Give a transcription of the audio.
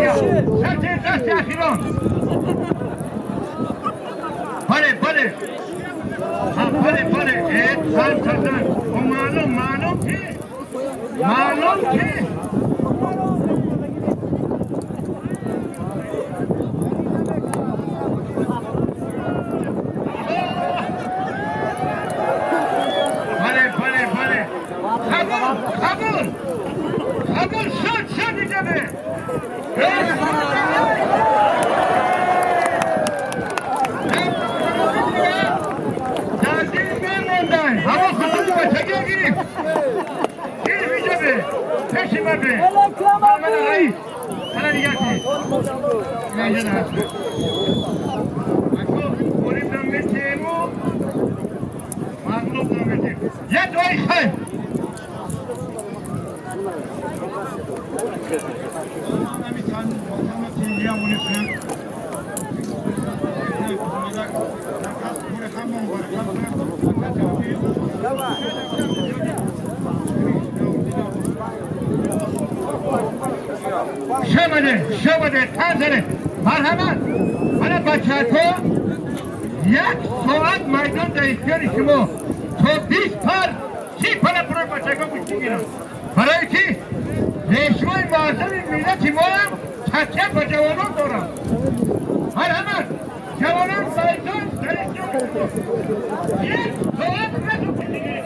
Шарти дасти ахирон. Бале, бале. Бале, бале. Сан сасан. Маълум, маълум ки? Маълум ки? Бале, бале, бале. Қабул, қабул. Қабул шуд, шуд иҷобе. Шамаде, шамаде, танзаре, марҳамат. Мана бачаҳо, як соат майдон дар ихтиёри шумо. То 20 пар, 30 пара пура бачаҳо гӯштӣ гиранд. Барои ки пешвои муаззами миллати моам такя ба ҷавонон дорад. Марҳамат, ҷавонон, майдон дар ихтиёри шумо. Як соат расо гӯштӣ гиред.